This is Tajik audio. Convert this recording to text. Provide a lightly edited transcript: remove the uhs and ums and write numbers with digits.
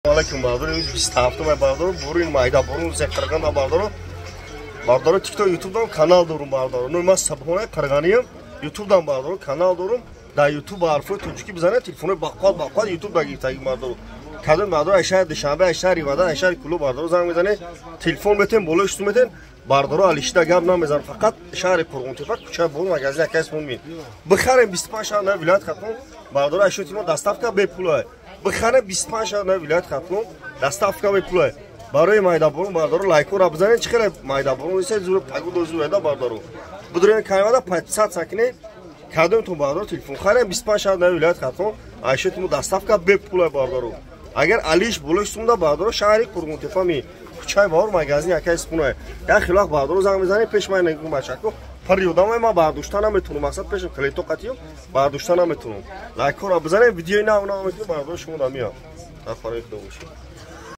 Алейкум, бардор, 27 май, бардор, бурин майда бурун се қирғанда, бардор. Бардор, TikTok, YouTube-дан канал дорум, бардор. Ну ма Сабхона қирғаниям, YouTube-дан, бардор, канал дорум. Дар YouTube ба ҳарфҳои тоҷикӣ бизанед, телефони баққот баққот YouTube да гирифтагӣ, бардор. Кадом бардор ай шаҳри Душанбе, ай шаҳри Вадан, ай шаҳри Кулоб, бардор, занг мезанед, телефон метен, болои шту метен, бардоро алишида гап намезанад, фақат шаҳри Қурғонтепа, кӯчаи Бор, магазин акайс мин. Бихарем 25 шаҳр на вилоят Хатлон, бардоро, ашёти мо доставка бепула. Бихарем 25 шаҳр на вилоят Хатлон, доставка бепула. Барои майдаборон, бардоро, лайкора бизанед. Чӣ хеле майдаборон исе зур пагудо зуреда, бардоро. Будурен каймада подписаться кунед. Кадомтон, бардоро, телефон харем 25 шаҳр на вилоят Хатлон, ашёти мо доставка бепула, бардоро. Агар алиш болои сумда, бардоро, шаҳри Қурғонтепа ми кӯчаи Баҳор, магазин акай спуна. Як хел вақт, бардоро, занг мезанед, пеш ман нагум, бачако, пари одамай, ман бардошта наметунам, мақсад пешам клиенто қатиём, бардошта наметунам. Лайкҳоро бизанед, видеои нав нав метунам, бардоро, шумо да миёд. Дар фарои Худо бошед.